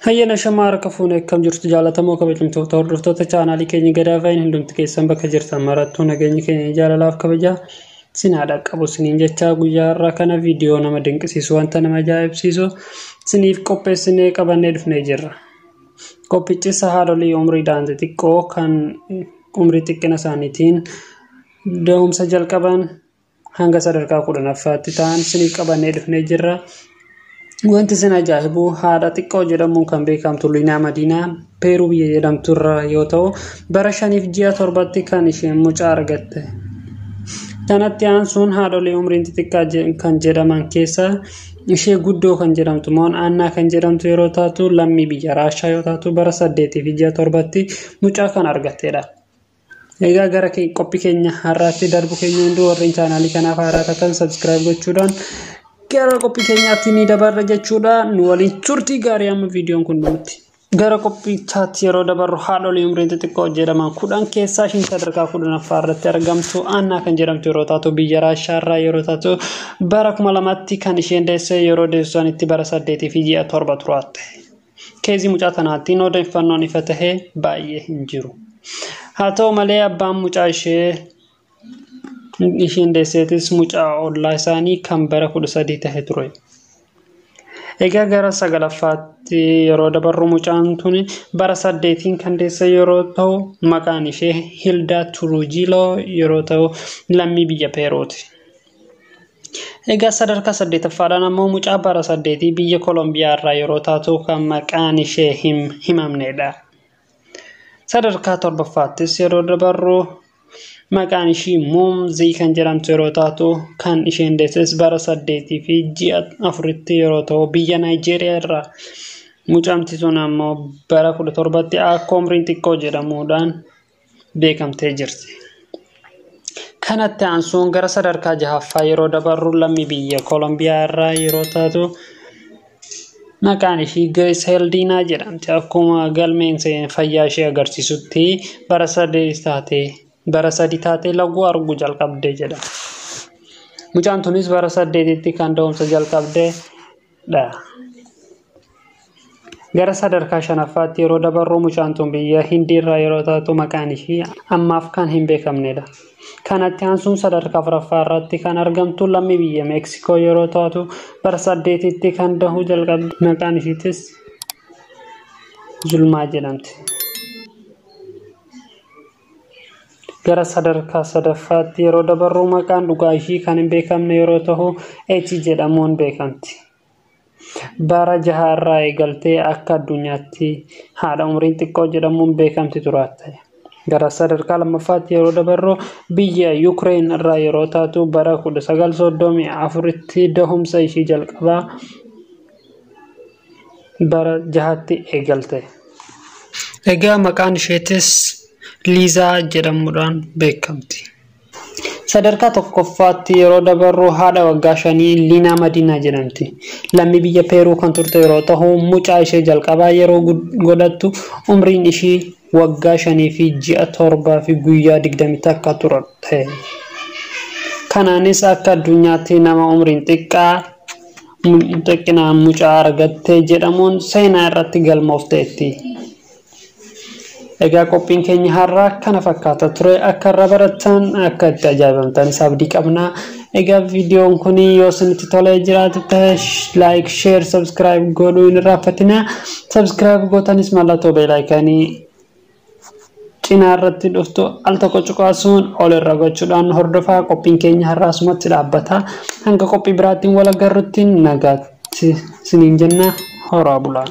Hayyana shamaa harka fuune akkam jirtu jaalatamoo kabajamtoota hordoftoota chaanaalii keenya Gadaa Vaayin hundumti keessan bakka jirtan marattuu nageenyi keenya jaalalaaf kabajaa sinaa dhaqqabu siniin jechaa guyyaa har'aa kana viidiyoo nama dinqisiisu wanta nama ajaa'ibsiisu siniif qopheessinee qabannee dhufnee jirra. Qophichis haadholii umriidhaan xixiqqoo kan umrii xiqqina isaaniitiin da'umsa jalqaban hanga sadarkaa 10ffaatti ta'an siniif qabannee dhufnee jirra. Wanti isin ajaa'ibu haadha xiqqoo jedhamuun kan beekamtu Liinaa Madiinaa Peeruu biyya jedhamtu irraa yoo ta'u bara 5 ji'a 7tti kan isheen mucaa argatte. Kanatti aansuun haadholii umriin xixiqqaa kan jedhaman keessaa ishee guddoo kan jedhamtu Moon Annaa kan jedhamtu yeroo taatu lammii biyya Raashaa yoo taatu bara 8 fi ji'a 7tti mucaa kan argattedha. Egaa gara qophii keenya har'aatti darbu keenya hunduu warreen chaanaalii kanaaf haaraa taatan subscribe gochuudhaan gara qophii keenyaatti ni dabarra jechuudha. Nu waliin turtii gaarii amma viidiyoon kun dhumutti. Gara qophichaatti yeroo dabarru haadholii umriin xixiqqoo jedhaman 10 keessaa isheen sadarkaa 10ffaa irratti argamtu Annaa kan jedhamtu yeroo taatu biyya Raashaa irraa yeroo taatu bara 2000tti kan isheen deesse yeroo deessanitti bara 8 fi ji'a 7 turaatte. Keezii mucaa tanaattiin odeeffannoon ifa tahee baay'ee hin jiru. Haa ta'u malee abbaan mucaa isheen deesseetis mucaa ollaa isaanii kan bara 13 tahe ture. Egaa gara 9ffaatti yeroo dabarru mucaan tuni bara 8 kan deesse yeroo ta'u maqaan ishee Hildaa Turujiloo yeroo ta'u lammii biyya Peeruuti. Egaa sadarkaa 8ffaadhaan ammoo mucaa bara 8 biyya Koolombiyaa irraa yeroo taatu kan maqaan ishee himamnedha. Sadarkaa 7ffaattis yeroo dabarru maqaan ishii Muumzii kan jedhamtu yeroo taatu kan isheen deesses bara 8 fi ji'a 4tti yeroo ta'u biyya Naayijeeriyaa irraa mucamti sun ammoo bara 17tti akka umriin xiqqoo jedhamuudhaan beekamtee jirti. Kanatti aansuun gara sadarkaa 6ffaa yeroo dabarru lammii biyya Koolombiyaa irraa yeroo taatu maqaan ishii Grace Heldiinaa jedhamti. Akkuma galmeen fayyaa ishee agarsiisutti bara 3 taatee laguu arguu jalqabde jedha. Mucaan tunis bara 8tti kan da'umsa jalqabdedha. Gara sadarkaa 5ffaatti yeroo dabarru mucaan tun biyya Hindii irraa yeroo taatu maqaan ishii ammaaf kan hin beekamnedha. Kanatti aansuun sadarkaa 4ffaa irratti kan argamtu lammii biyya Meeksikoo yeroo taatu bara 8tti kan dahuu jalqabde maqaan ishiitis Zulmaa jedhamti. Gara sadarkaa 3ffaatti yeroo dabarru maqaan dhugaa ishii kan hin beekamne yeroo ta'u Eti jedhamuun beekamti. Bara 6 irraa eegaltee akka addunyaatti haadha umriin xiqqoo jedhamuun beekamti turaatte. Gara sadarkaa 2ffaatti yeroo dabarru biyya Yuukireen irraa yeroo taatu bara 1934tti dahumsa ishii jalqabaa bara 6tti eegalte. Egaa maqaan isheetis Liizaa jedhamuudhaan beekamti. Sadarkaa 1ffaatti yeroo dabarru haadha waggaa 5 Liinaa Madiinaa jedhamti. Lammii biyya Peeruu kan turte yeroo ta'u mucaa ishee jalqabaa yeroo godhattu umriin ishii waggaa 5 fi ji'a 7 fi guyyaa 21 turte. Kanaanis akka addunyaatti nama umriin xiqqinaan mucaa argatte jedhamuun seenaa irratti galmoofteetti. Egaa qophiin keenya har'aa kana fakkaata ture. Akka irraa barattan akka itti ajaa'ibamtanis abdii qabna. Egaa viidiyoon kun yoo isinitti tolee jiraate ta'e like, share, subscribe godhuu hin irraanfatinaa. Subscribe gootanis mallattoo beelaayikaanii cinaa irratti dhuftu al tokko cuqaasuun ol irra gochuudhaan hordofaa. Qophiin keenya har'aa asumatti dhaabbata. Hanga qophii biraattiin wal agarrutti nagaatti isiniin jenna. Horaa bulaa.